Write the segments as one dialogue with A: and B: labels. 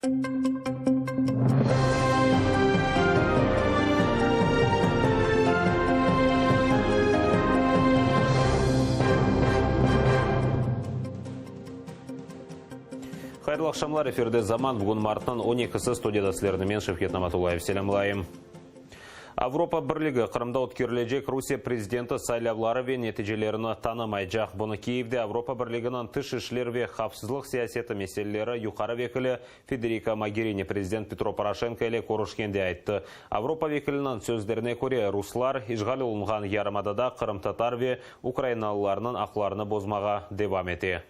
A: Hayırlı aqşamlar, efirde Zaman, bugün martnıñ on ekisi, studiyada sizlerni men, Şevket Namatullayev, selâmlayım. Avropa Birligi Qırımda ötkerilecek Rusiye prezidenti saylavları ve neticelerini tanımaycaq. Bunı Kiyevde Avropa Birliginiñ tış işler ve havfsızlıq siyaseti meseleleri yuqarı vekili Federika Mogherini prezident Petro Poroşenko ile körüşkende ayttı. Avropa vekiliniñ sözlerine köre, ruslar işğal olunğan yarımadada qırımtatar ve ukrainalılarnıñ aqlarını bozmağa devam ete.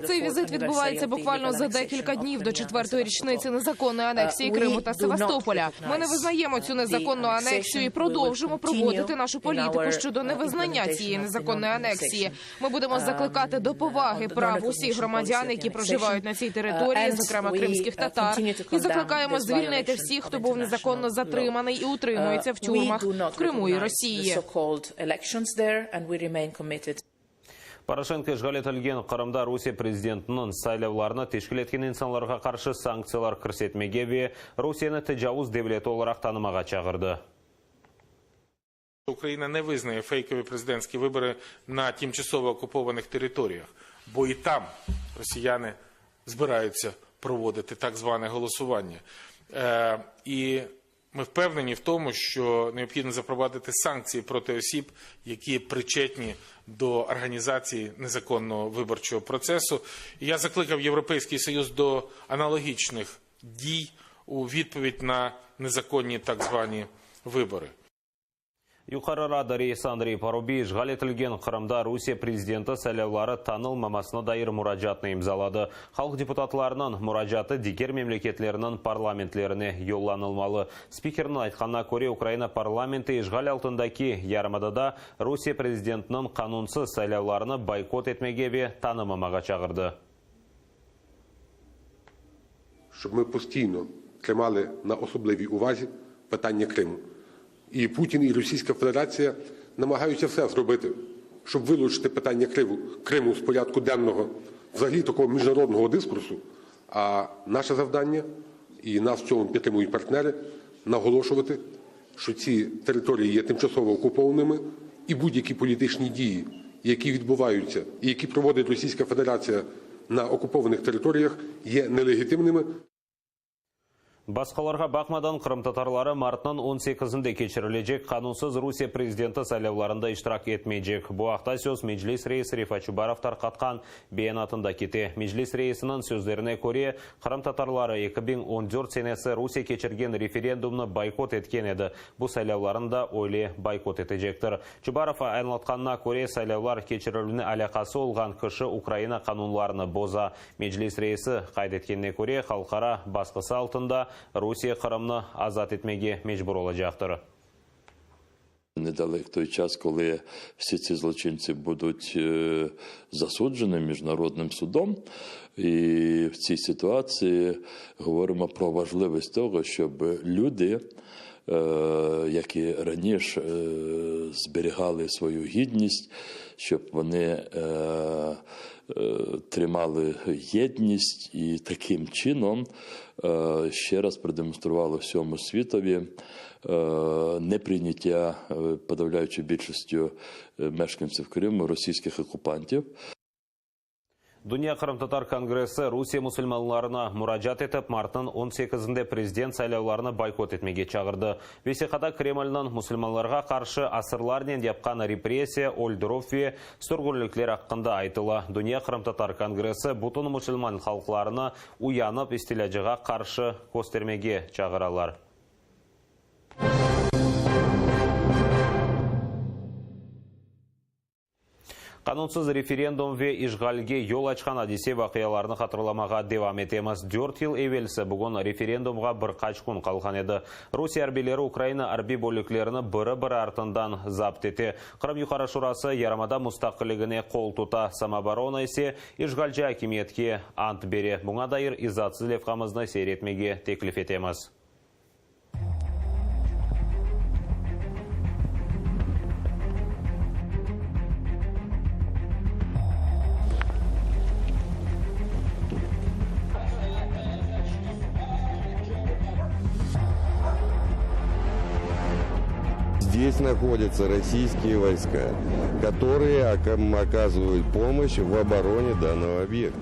B: Цей візит відбувається буквально за декілька днів до четвертої річниці незаконної анексії Криму та Севастополя. Ми не визнаємо цю незаконну анексію і продовжимо проводити нашу політику щодо невизнання цієї незаконної анексії. Ми будемо закликати до поваги прав усіх громадян, які проживають на цій території, зокрема кримських татар, і закликаємо звільнити всіх, хто був незаконно затриманий і утримується в тюрмах в Криму і Росії.
A: Poroşenko işğal etilgen Qırımda Rusiye prezidentiniñ saylavlarını teşkil etken insanlarğa qarşı sanktsiyalar kirsetmege ve Rusiyeni tecavuz devleti olaraq tanımağa çağırdı.
C: Ukraina ne vyznає feykovі prezidentські вибори на тимчасово окупованих територіях, бо і там росіяни збираються проводити так зване голосування. І ми впевнені в тому, що необхідно запровадити санкції проти осіб, які причетні до організації незаконного виборчого процесу. І я закликав Європейський Союз до аналогічних дій у відповідь на незаконні так звані вибори.
A: Yuqarı Rada reisi Andrey Parubiy işğal etilgen Qırımda Rusiye prezidenti saylavları tanılmamasına dair muracaatnı imzaladı. Halq deputatlarınıñ muracaatı diger memleketlerniñ parlamentlerine yollanılmalı. Spikerniñ aytqanına köre, Ukraina parlamenti işğal altındaki yarımadada Rusiye prezidentiniñ qanunsız saylavlarını boykot etmege ve tanımamağa çağırdı.
D: Şоб ми постійно тримали на особливій увазі питання Криму. І Путін, і Російська Федерація намагаються все зробити, щоб вилучити питання Криму з порядку денного взагалі такого міжнародного дискурсу. А наше завдання, і нас в цьому підтримують партнери, наголошувати, що ці території є тимчасово окупованими, і будь-які політичні дії, які відбуваються і які проводить Російська Федерація на окупованих територіях, є нелегітимними.
A: Basqılarğa baqmadan, qırımtatarları martnıñ on sekizinde keçirilecek qanunsız Rusiye prezidenti saylavlarında iştirak etmeycek. Bu aqta söz Meclis reisi Refat Çubarov tarqatqan beyanatında kete. Meclis reisiniñ sözlerine köre, qırımtatarları 2014 senesi Rusiye keçirgen referendumnı boykot etken edi, bu saylavlarnı da öyle boykot etecektir. Çubarov añlatqanına köre, saylavlar keçirilüvine alâqası olğan kişi Ukraina qanunlarını boza. Meclis reisi qayd etkenine köre, halqara basqısı altında Rusiye Qırımnı azat etmege mecbur olacaqtır.
E: Nedalek той час, коли всі ці злочинці будуть засуджені міжнародним судом. І в цій ситуації говоримо про важливість того, щоб люди, які раніше зберігали свою гідність, щоб вони тримали єдність і таким чином ще раз продемонстрували всьому світові неприйняття подавляючою більшістю мешканців Криму російських окупантів.
A: Dünya qırımtatar kongressi Rusiye musulmanlarına muracaat etip, martnıñ on sekizinde prezident saylavlarını boykot etmege çağırdı. Vesiqada Kremlniñ musulmanlarğa qarşı asırlarnen yapqan repressiya, öldürüv ve sürgünlikler aqqında aytıla. Dünya qırımtatar kongressi bütün musulman halqlarını uyanıp istilâcığa qarşı köstermege çağıralar. Qanunsız referendum ve işğalge yol açqan adise-vaqialarnı hatırlamağa devam etemiz. Dört yıl evelsi bugün referendumğa bir qaç kün qalğan edi. Rusiye arbiyleri Ukraina arbiy bölüklerini biri-biri artından zapt ete. Qırım Yuqarı Şurası yarımada mustaqilligine qol tuta, samooborona ise işğalci akimiyetke ant bere. Buña dair izatsız levhamıznı seyir etmege teklif etemiz.
F: Здесь находятся российские войска, которые оказывают помощь в обороне данного объекта.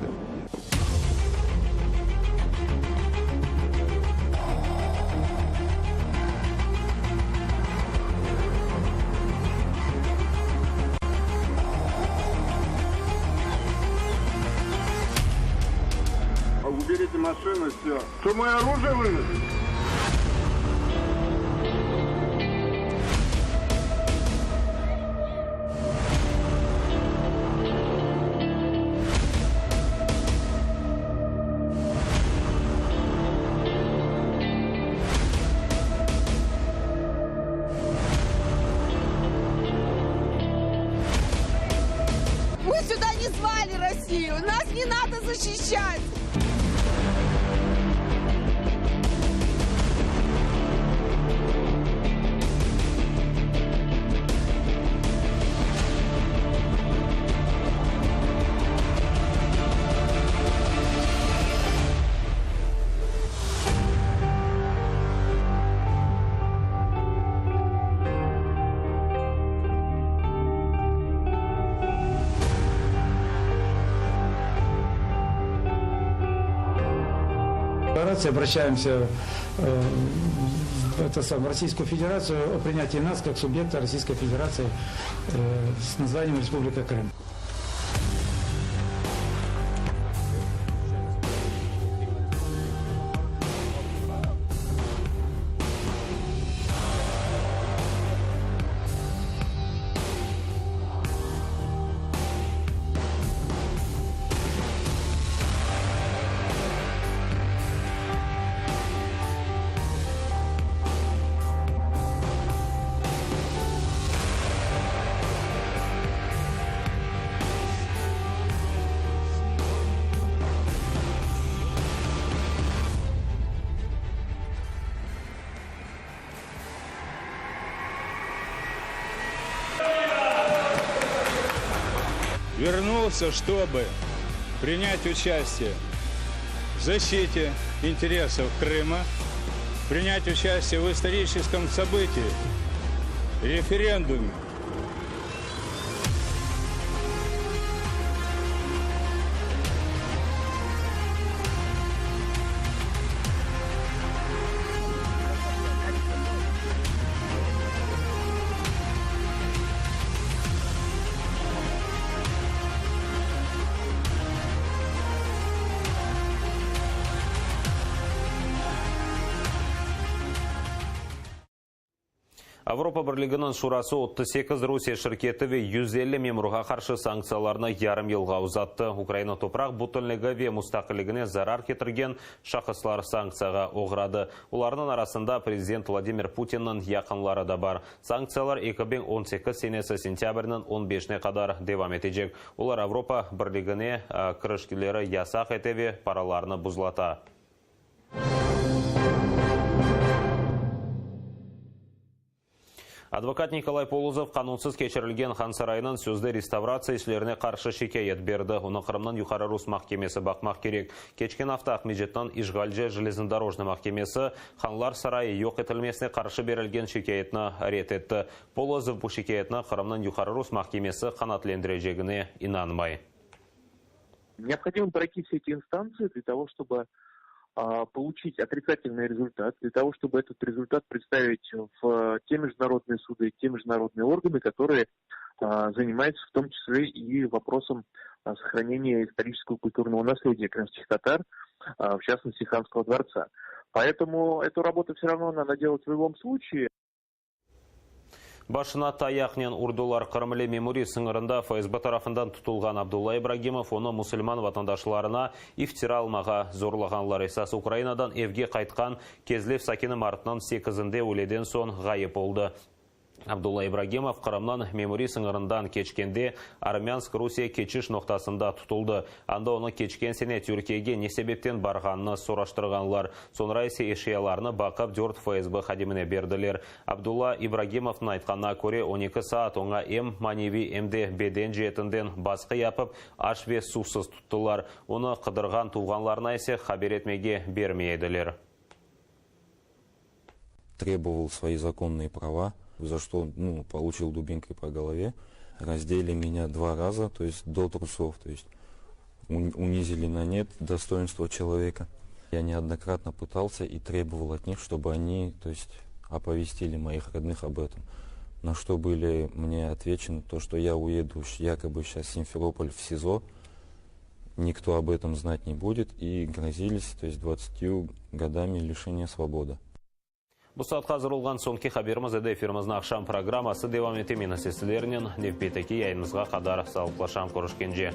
G: Уберите машину, все. Что, мое оружие вынесли?
H: Мы сюда не звали Россию, нас не надо защищать.
I: Декларации обращаемся э, в это самое, Российскую Федерацию о принятии нас как субъекта Российской Федерации э, с названием Республика Крым.
J: Вернулся, чтобы принять участие в защите интересов Крыма, принять участие в историческом событии, референдуме.
A: Avropa Birliginiñ Şurası 38 Rusiye şirketi ve 150 memurğa qarşı sanktsiyalarnı yarım yılğa uzattı. Ukraina topraq bütünligi ve mustaqilligine zarar ketirgen şahıslar sanktsiyağa oğradı. Olarnıñ arasında prezident Vladimir Putinniñ yaqınları da bar. Sanktsiyalar 2018 senesi sentâbrniñ on beşine qadar devam etecek. Olar Avropa Birligine kirişleri yasaq ete ve paralarnı buzlata. Advokat Nikolay Polozov qanunsız keçirilgen Hansaraynıñ sözde restavratsiya işlerine qarşı şikâyet berdi. Onı Qırımnıñ Yuqarı Rus mahkemesi baqmaq kerek. Keçken afta Aqmescitniñ işğalci Jeleznodarojnıy mahkemesi Hanlar sarayı yoq etilmesine qarşı berilgen şikâyetni red etti. Polozov bu şikâyetni Qırımnıñ Yuqarı Rus mahkemesi qanaatlendirecegine inanmay.
K: Neobhodimo proyти все эти инстанции для того, чтобы получить отрицательный результат, для того, чтобы этот результат представить в те международные суды, те международные органы, которые занимаются в том числе и вопросом сохранения исторического и культурного наследия крымских татар, в частности, Ханского дворца. Поэтому эту работу все равно надо делать в любом случае.
A: Başına tayaqnen urdılar. Qırım ile memuriy sıñırında FSB tarafından tutulğan Abdulla İbragimov onı musulman vatandaşlarına iftira almağa zorlağanlar. Esas Ukrainadan evge qaytqan Kezlev sakini martnıñ sekizinde üyleden soñ ğayıp oldı. Abdulla İbragimov Qırımnıñ memuriy sıñırından keçkende Armânsk-Rusiye keçiş noqtasında tutuldı. Anda onı keçken sene Türkiyege ne sebepten barğanını soraştırğanlar. Soñra ise eşyalarını baqıp dört FSB hadimine berdiler. Abdulla İbragimovnıñ aytqanına köre, on eki saat oña em maneviy, em de beden ceetinden basqı yapıp, aş ve suvsız tuttılar. Onı qıdırğan tuvğanlarına ise haber etmege bermey ediler.
L: Требовал свои законные права. За что, ну, получил дубинкой по голове. Раздели меня два раза, то есть до трусов, то есть унизили на нет достоинство человека. Я неоднократно пытался и требовал от них, чтобы они, то есть, оповестили моих родных об этом. На что были мне отвечено то, что я уеду якобы сейчас в Симферополь в СИЗО, никто об этом знать не будет, и грозились, то есть 20 годами лишения свободы.
A: Bu saatqa azır olğan soñki haberimiz edi. Efirimizniñ aqşam programması devam ete. Men ise sizlernen nevbetteki yayınımızğa qadar sağlıqlaşam. Körüşkence.